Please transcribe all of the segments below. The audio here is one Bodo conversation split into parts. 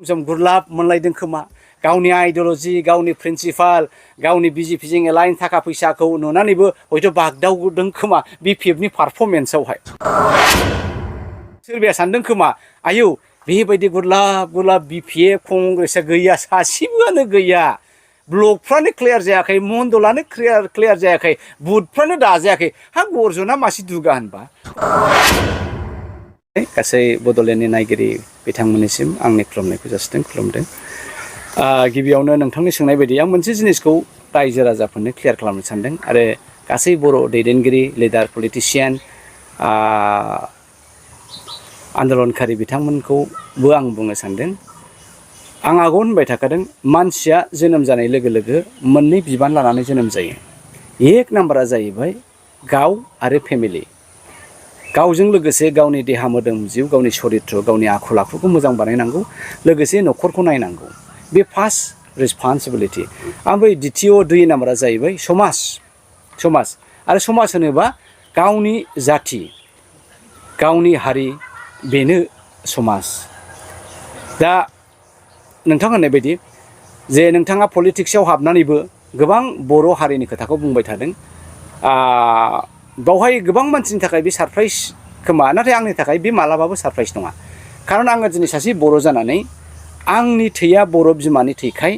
सम गुरलाब मोनलायदों खोमा गावनि आइडियोलॉजी गावनि प्रिन्सिपाल गावनि बिजेपिजों एलाइन थाखा फैसाखौ नुनानैबो हयथ' बागदावदों खोमा बिपिएफनि पारफरमेन्सआवहाय सोरबाया सानदों खोमा आयौ बेबायदि गुरलाब बिपिएफ कंग्रेसआ गैया सासेबोआनो गैया ब्लकफ्रानो क्लियार जायाखै मण्डलानो क्लियार जायाखै बुथफ्रानो दाजायाखै हा गर्जना मासे दुगा होनबा गासै बड'लेण्डनि नायगिरि बिथांमोननिसिम आंनि खुलुमनायखौ जासिदों खुलुमदों गिबियावनो नोंथांनि सोंनाय बायदि आं मोनसे जिनिसखौ रायजो राजाफोरनो क्लियार खालामनो सानदों आरो गासै बर' दैदेनगिरि लिडार पलिटिशियान आन्दलनकारि बिथांमोनखौबो आं बुंनो सानदों आं आगोल होनबाय थाखादों मानसिया जोनोम जानाय लोगो लोगो मोननै बिबान लानानै जोनोम जायो एक नाम्बारा जाहैबाय गाव आरो फेमिलि गावजों लोगोसे गावनि देहा मोदोम जिउ गावनि सरित्र गावनि आखल आखुखौ मोजां बानायनांगौ लोगोसे न'खरखौ नायनांगौ बे फार्स्ट रेसपन्सिबिलिटि ओमफ्राय द्वितीय दुइ नाम्बारा जाहैबाय समाज आरो समाज होनोबा गावनि जाथि गावनि हारि बेनो समाज दा नोंथां होननाय बायदि जे नोंथाङा पलिटिक्सआव हाबनानैबो गोबां बर' हारिनि खोथाखौ बुंबाय थादों बावहाय गोबां मानसिनि थाखाय बे सारप्राइज खोमा नाथाय आंनि थाखाय बे मालाबाबो सारप्राइज नङा खारन आङो दिनै सासे बर' जानानै आंनि थैया बर' बिमानि थैखाय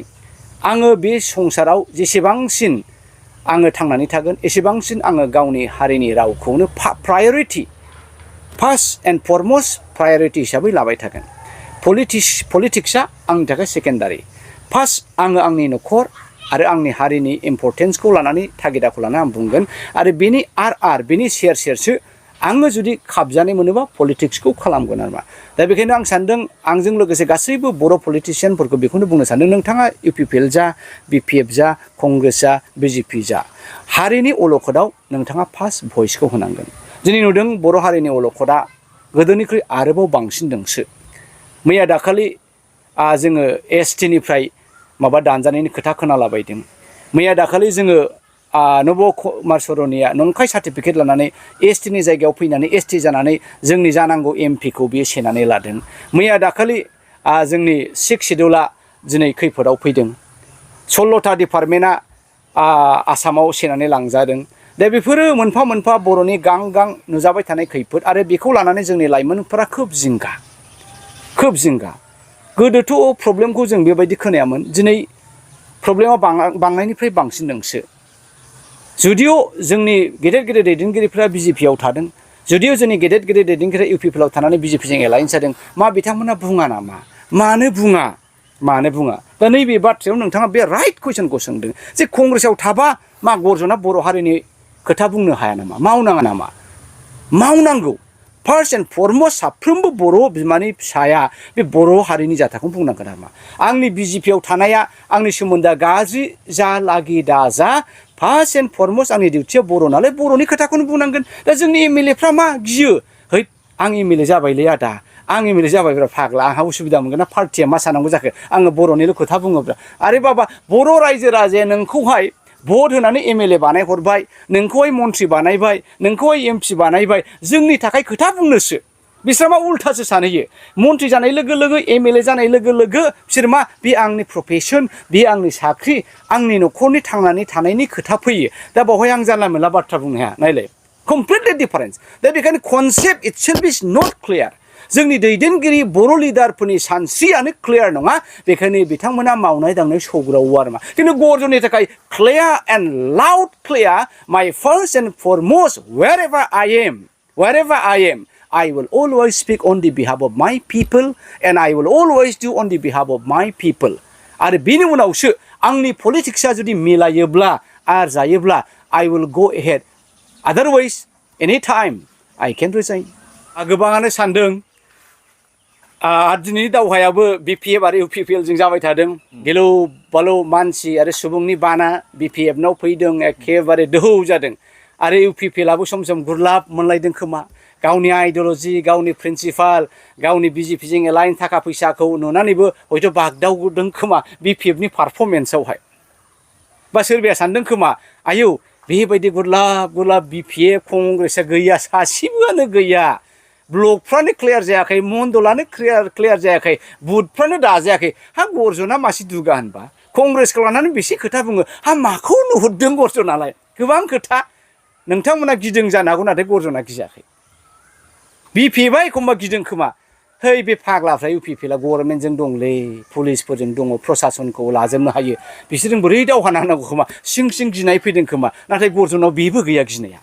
आङो बे संसाराव जेसेबांसिन आङो थांनानै थागोन एसेबांसिन आङो गावनि हारिनि रावखौनो priority first and foremost priority हिसाबै लाबाय थागोन पलिटिक्सआ आंनि थाखाय सेकेन्डारि फार्स्ट आङो आंनि न'खर आरो आंनि हारिनि इम्पर्टेन्सखौ लानानै थागिदाखौ लानानै आं बुंगोन आरो बेनि बेनि सेरसो आङो जुदि खाबजानाय मोनोबा पलिटिक्सखौ खालामगोन आरोमा दा बेखायनो आं सानदों आंजों लोगोसे गासैबो बर' पलिटिशियानफोरखौ बेखौनो बुंनो सानदों नोंथाङा इउपिपिएल जा बिपिएफ जा कंग्रेस जा बिजेपि जा हारिनि अलखदाव नोंथाङा फार्स्ट भइसखौ होनांगोन दिनै नुदों बर' हारिनि अलखदा गोदोनिख्रुइ आरोबाव बांसिनदोंसो मैया दाखालि जोङो एसटिनिफ्राय माबा दानजानायनि खोथा खोनालाबायदों मैया दाखालि जोङो नब कुमार सरनिया नंखाय सार्टिफिकेट लानानै एसटिनि जायगायाव फैनानै एसटि जानानै जोंनि जानांगौ एमपिखौ बियो सेनानै लादों मैया दाखालि जोंनि सिक्स सिडिउला दिनै खैफोदाव फैदों 16था डिपार्टमेन्टआ आसामाव सेनानै लांजादों दा बेफोरो मोनफा मोनफा बर'नि गां नुजाबाय थानाय खैफोद आरो बेखौ लानानै जोंनि लाइमोनफोरा खोब जिंगा गोदोथ' प्रब्लेमखौ जों बेबायदि खोनायामोन दिनै प्रब्लेमा बांनायनिफ्राय बांसिनदोंसो जुदिअ जोंनि गेदेर दैदेनगिरिफ्रा बिजेपिआव थादों जुदिअ जोंनि गेदेर दैदेनगिरिफ्रा इउपिपिएलआव थानानै बिजेपिजों एलायन्स जादों मा बिथांमोना बुङा नामा मानो बुङा दा नैबे बाथ्रायाव नोंथाङा बे राइट कुइसनखौ सोंदों जे कंग्रेसआव थाबा मा गर्जना बर' हारिनि खोथा बुंनो हाया नामा मावनाङा नामा मावनांगौ फार्स्ट एन्ड फरमस्ट साफ्रोमबो बर' बिमानि फिसाया बे बर' हारिनि जाथाखौ बुंनांगोन आरोमा आंनि बिजेपिआव थानाया आंनि सोमोन्दोआ गाज्रि जालागि दाजा फार्स्ट एन्ड फरमस्ट आंनि डिउटिया बर' नालाय बर'नि खोथाखौनो बुंनांगोन दा जोंनि एमएलएफ्रा मा गियो है आं एमएलए जाबायलै आदा आं एमएलए जाबायब्रा फाग्ला आंहा उसुबिदा मोनगोन ना पार्टिया मा सानांगौ जाखो आङो बर'निल' खोथा बुङोब्रा आरे बाबा बर' रायजो राजाया नोंखौहाय भट होनानै एमएलए बानायहरबाय नोंखौहाय मन्त्रि बानायबाय नोंखौहाय एमपि बानायबाय जोंनि थाखाय खोथा बुंनोसो बिसोर मा उल्थासो सानहैयो मन्त्रि जानाय लोगो लोगो एमएलए जानाय लोगो लोगो बिसोर मा बे आंनि प्रफेसन बे आंनि साख्रि आंनि न'खरनि थांनानै थानायनि खोथा फैयो दा बावहाय आं जानला मोनला बाथ्रा बुंनो हाया नायलाय कमप्लिटलि डिफारेन्स दा बेखायनो concept itself is not clear जोंनि दैदेनगिरि बर' लिडारफोरनि सानस्रियानो क्लियार नङा बेखायनो बिथांमोना मावनाय दांनाय सौग्रावो आरोमा खिन्थु गर्जननि थाखाय clear and loud clear my first and foremost wherever I am I will always speak on the behalf of my people and I will always do on the behalf of my people आरो बेनि उनावसो आंनि पलिटिक्सआ जुदि मिलायोब्ला आर जायोब्ला I will go ahead otherwise anytime I can resign गोबाङानो सानदों दिनैनि दावहायाबो बिपिएफ आरो इउपिपिएलजों जाबाय थादों गिलु बालु मानसि आरो सुबुंनि बाना बिपिएफनाव फैदों एखेबारे दोहौ जादों आरो इउपिपिएलआबो सम गुरलाब मोनलायदों खोमा गावनि आइडियोलॉजी गावनि प्रिन्सिपाल गावनि बिजेपिजों एलाइन थाखा फैसाखौ नुनानैबो हयथ' बागदावदों खोमा बिपिएफनि पारफरमेन्सआवहाय बा सोरबाया सानदों खोमा आयौ बेबायदि गुरलाब बिपिएफ कंग्रेसआ गैया सासेबोआनो गैया ब्लकफ्रानो क्लियार जायाखै मण्डलानो क्लियार जायाखै बुथफ्रानो दाजायाखै हा गर्जना मासे दुगा होनबा कंग्रेसखौ लानानै बेसे खोथा बुङो हा माखौ नुहुरदों गर्जनालाय गोबां खोथा नोंथांमोना गिदों जानो हागौ नाथाय गर्जना गियाखै बिपिएफआ एखमबा गिदों खोमा है बे फाग्लाफ्रा इउपिपिएलआ गभर्नमेन्टजों दंलै पुलिसफोरजों दङ प्रसासनखौ लाजोबनो हायो बिसोरजों बोरै दावहा नांनांगौ खोमा सिं सिं गिनाय फैदों खोमा नाथाय गर्जनाव बेबो गैया गिनाया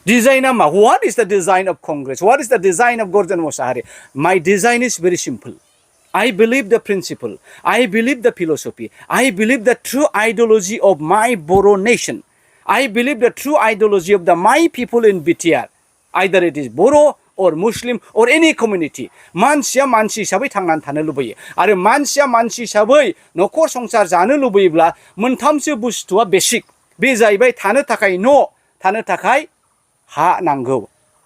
डिजाइना मा what is the design of Congress what is the design of Gorjan Mosahari my design is very simple I believe the principle I believe the philosophy I believe the true ideology of my Boro nation I believe the true ideology of the my people in BTR either it is Boro or Muslim or any community मानसिया मानसि हिसाबै थांनानै थानो लुबैयो आरो मानसिया मानसि हिसाबै न'खर संसार जानो लुबैयोब्ला मोनथामसो बुस्थुआ बेसिक बे जाहैबाय थानो थाखाय न' थानो थाखाय हा नांगौ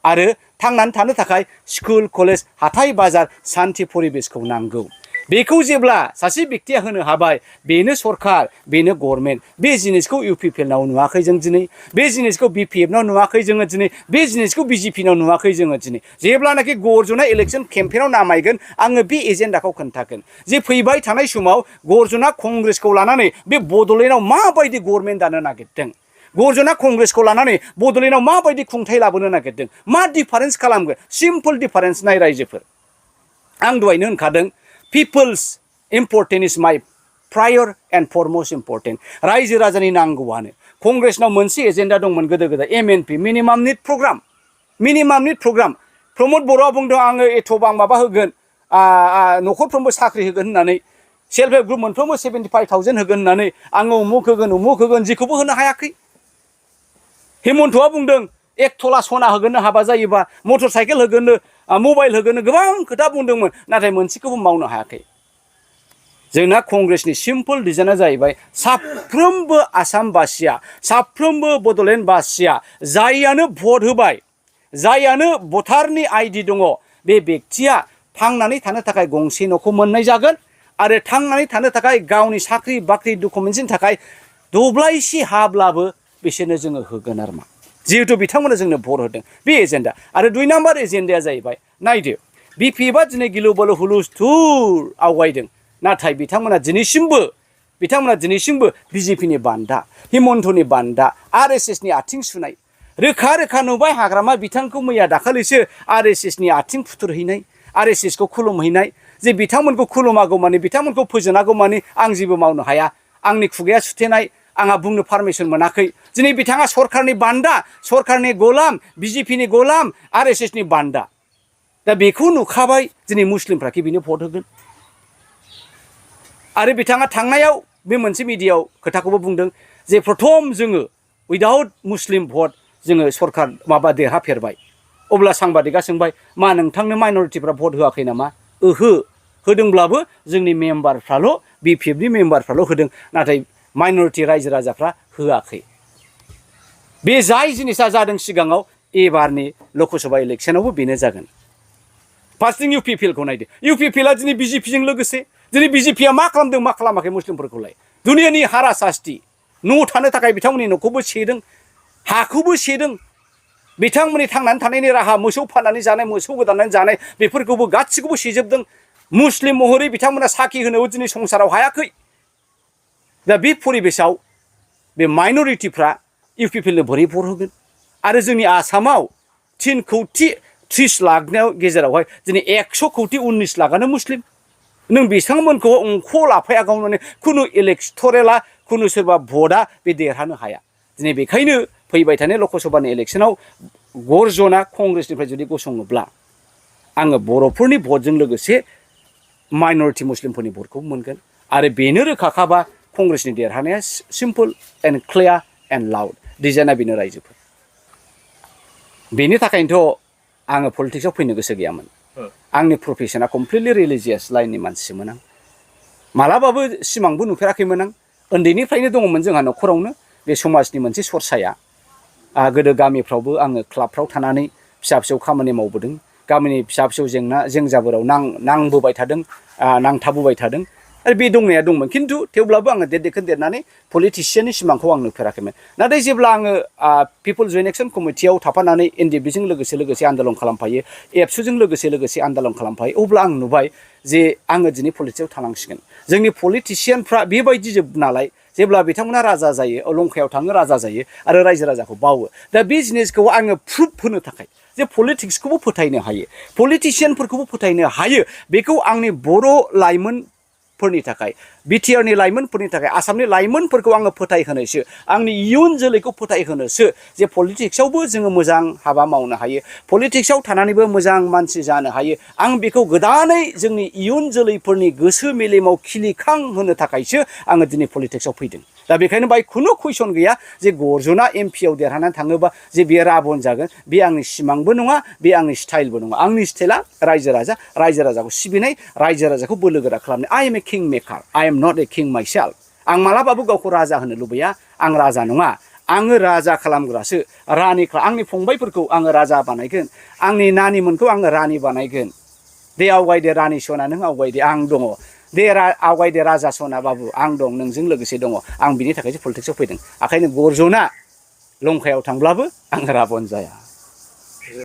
आरो थांनानै थानो थाखाय स्कुल कलेज हाथाय बाजार शान्ति परिबेसखौ नांगौ बेखौ जेब्ला सासे व्यक्तिया होनो हाबाय बेनो सरकार बेनो गभर्नमेन्ट बे जिनिसखौ इउपिपिएलनाव नुवाखै जों दिनै बे जिनिसखौ बिपिएफनाव नुवाखै जोङो दिनै बे जिनिसखौ बिजेपिनाव नुवाखै जोङो दिनै जेब्लानाखि गर्जना इलेक्सन केम्पेइनाव नामायगोन आङो बे एजेन्डाखौ खोन्थागोन जे फैबाय थानाय समाव गर्जना कंग्रेसखौ लानानै बे बड'लेण्डआव माबायदि गभर्नमेन्ट दानो नागिरदों गर्जना कंग्रेसखौ लानानै बड'लेण्डआव माबायदि खुंथाय लाबोनो नागिरदों मा डिफारेन्स खालामगोन सिम्पल डिफारेन्स नाय रायजोफोर आं दहायनो होनखादों people's important is my prior and foremost important रायजो राजानि नांगौआनो कंग्रेसनाव मोनसे एजेन्डा दंमोन गोदो गोदाय एमएनपि मिनिमाम निड प्रग्राम प्रमद बर'आ बुंदों आङो एथ'बां माबा होगोन न'खरफ्रोमबो साख्रि होगोन होननानै सेल्फ हेल्प ग्रुप मोनफ्रोमबो 75,000 होगोन होननानै आङो उमुक होगोन जेखौबो होनो हायाखै हेमन्तआ बुंदों 1 तला सना होगोननो हाबा जायोबा मटर साइकेल होगोननो मबाइल होगोननो गोबां खोथा बुंदोंमोन नाथाय मोनसेखौबो मावनो हायाखै जोंना कंग्रेसनि सिम्पल डिजाइना जाहैबाय साफ्रोमबो आसामबासिया साफ्रोमबो बड'लेण्डबासिया जायआनो भट होबाय जायआनो भटारनि आइडि दङ बे व्यक्तिया थांनानै थानो थाखाय गंसे न'खौ मोननाय जागोन आरो थांनानै थानो थाखाय गावनि साख्रि बाख्रि डकुमेन्टसनि थाखाय दब्लायसे हाब्लाबो बिसोरनो जोङो होगोन आरो मा जिहेतु बिथांमोना जोंनो भट होदों बे एजेन्डा आरो 2 नाम्बार एजेन्डाया जाहैबाय नायदो बिपिएफआ दिनै गिलु बालु हुलुस्थुर आवगायदों नाथाय बिथांमोना दिनैसिमबो बिजेपिनि बान्दा हिमन्तनि बान्दा आरएसएसनि आथिं सुनाय रोखा रोखा नुबाय हाग्रामा बिथांखौ मैया दाखालिसो आरएसएसनि आथिं फुथुरहैनाय आरएसएसखौ खुलुमहैनाय जे बिथांमोनखौ खुलुमागौ माने बिथांमोनखौ फोजोनागौ माने आं जेबो मावनो हाया आंनि खुगाया सुथेनाय आंहा बुंनो पारमिसन मोनाखै दिनै बिथाङा सरकारनि बान्दा सरकारनि गोलाम बिजेपिनि गोलाम आरएसएसनि बान्दा दा बेखौ नुखाबाय दिनै मुस्लिमफ्राखि बिनो भट होगोन आरो बिथाङा थांनायाव बे मोनसे मिडियायाव खोथाखौबो बुंदों जे प्रथम जोङो उइदाउट मुस्लिम भट जोङो सरकार माबा देरहाफेरबाय अब्ला सांबादिका सोंबाय मा नोंथांनो माइनरिटिफ्रा भट होआखै नामा ओहो होदोंब्लाबो जोंनि मेम्बारफ्राल' बिपिएफनि मेम्बारफ्राल' होदों नाथाय माइनरिटि रायजो राजाफ्रा होआखै बे जाय जिनिसा जादों सिगाङाव एबारनि लकसभा इलेक्सनावबो बेनो जागोन फार्स्टिं इउपिपिएलखौ नायदो इउपिपिएलआ दिनै बिजेपिजों लोगोसे दिनै बिजेपिया मा खालामदों मा खालामाखै मुस्लिमफोरखौलाय दुनियानि हारा सास्ति न' थानो थाखाय बिथांमोननि न'खौबो सेदों हाखौबो सेदों बिथांमोननि थांनानै थानायनि राहा मोसौ फाननानै जानाय मोसौ गोदानानै जानाय बेफोरखौबो गासिखौबो सेजोबदों मुस्लिम महरै बिथांमोना साखि होनोबो दिनै संसाराव हायाखै दा बे परिबेसाव बे माइनरिटिफ्रा इउपिपिएलनो बोरै भट होगोन आरो जोंनि आसामाव 3 कौटि 30 लाखनि गेजेरावहाय दिनै 100 कौटि 19 लाखआनो मुस्लिम नों बिथांमोनखौ अंख लाफाया गावनानै खुनु इलेक्टरेला खुनु सोरबा भटआ बे देरहानो हाया दिनै बेखायनो फैबाय थानाय लकसभानि इलेक्सनाव गर्जना कंग्रेसनिफ्राय जुदि गसङोब्ला आङो बर'फोरनि भटजों लोगोसे माइनरिटि मुस्लिमफोरनि भटखौ मोनगोन आरो बेनो रोखाखाबा कंग्रेसनि देरहानाया simple and clear and loud डिजाइना बेनो रायजोफोर बेनि थाखायनोथ' आङो पलिटिक्सआव फैनो गोसो गैयामोन आंनि प्रफेसना कमप्लिटलि रिलिजियास लाइननि मानसिमोन आं मालाबाबो सिमांबो नुफेराखैमोन आं उन्दैनिफ्रायनो दङमोन जोंहा न'खरावनो बे समाजनि मोनसे सरसाया गोदो गामिफ्रावबो आङो क्लाबफ्राव थानानै फिसा फिसौ खामानि मावबोदों गामिनि फिसा फिसौ जेंना जेंजाफोराव नांबोबाय थादों नांथाबबोबाय थादों आरो बे दंनाया दंमोन खिन्थु थेवब्लाबो आङो देरनानै पलिटिशियाननि सिमांखौ आं नुफेराखैमोन नाथाय जेब्ला आङो पिपल जयेन्ट एक्सन कमिटियाव थाफानानै एनडिएफबिजों लोगोसे आन्दलन खालामफायो एबसुजों लोगोसे आन्दलन खालामफायो अब्ला आं नुबाय जे आङो दिनै पलिटिक्सआव थानांसिगोन जोंनि पलिटिशियानफ्रा बेबायदि जोब नालाय जेब्ला बिथांमोना राजा जायो लंकायाव थाङो राजा जायो आरो रायजो राजाखौ बावो दा बे जिनिसखौ आङो प्रुफ होनो थाखाय जे पलिटिक्सखौबो फोथायनो हायो पलिटिशियानफोरखौबो फोथायनो हायो बेखौ आंनि बर' लाइमोनफोरनि थाखाय बिटिआरनि लाइमोनफोरनि थाखाय आसामनि लाइमोनफोरखौ आङो फोथायहोनोसो आंनि इयुन जोलैखौ फोथायहोनोसो जे पलिटिक्सआवबो जोङो मोजां हाबा मावनो हायो पलिटिक्सआव थानानैबो मोजां मानसि जानो हायो आं बेखौ गोदानै जोंनि इयुन जोलैफोरनि गोसो मेलेमाव खिलिखां होनो थाखायसो आङो दिनै पलिटिक्सआव फैदों दा बेखायनो बाहाय खुनु कुइसन गैया जे गर्जना एमपिआव देरहानानै थाङोबा जे बियो राबन जागोन बे आंनि सिमांबो नङा बे आंनि स्टाइलबो नङा आंनि स्टाइला रायजो राजाखौ सिबिनाय रायजो राजाखौ बोलो गोरा खालामनाय I am a king maker I am not a king myself आं मालाबाबो गावखौ राजा होनो लुबैया आं राजा नङा आङो राजा खालामग्रासो रानि आंनि फंबायफोरखौ आङो राजा बानायगोन आंनि नानिमोनखौ आङो रानि बानायगोन दे आवगायदे रानि सना नों आवगायदे आं दङ दे आवगायदे राजा सना बाबु आं दं नोंजों लोगोसे दङ आं बिनि थाखायसो पलिटिक्सआव फैदों ओंखायनो गर्जना लंकायाव थांब्लाबो आं राबन जाया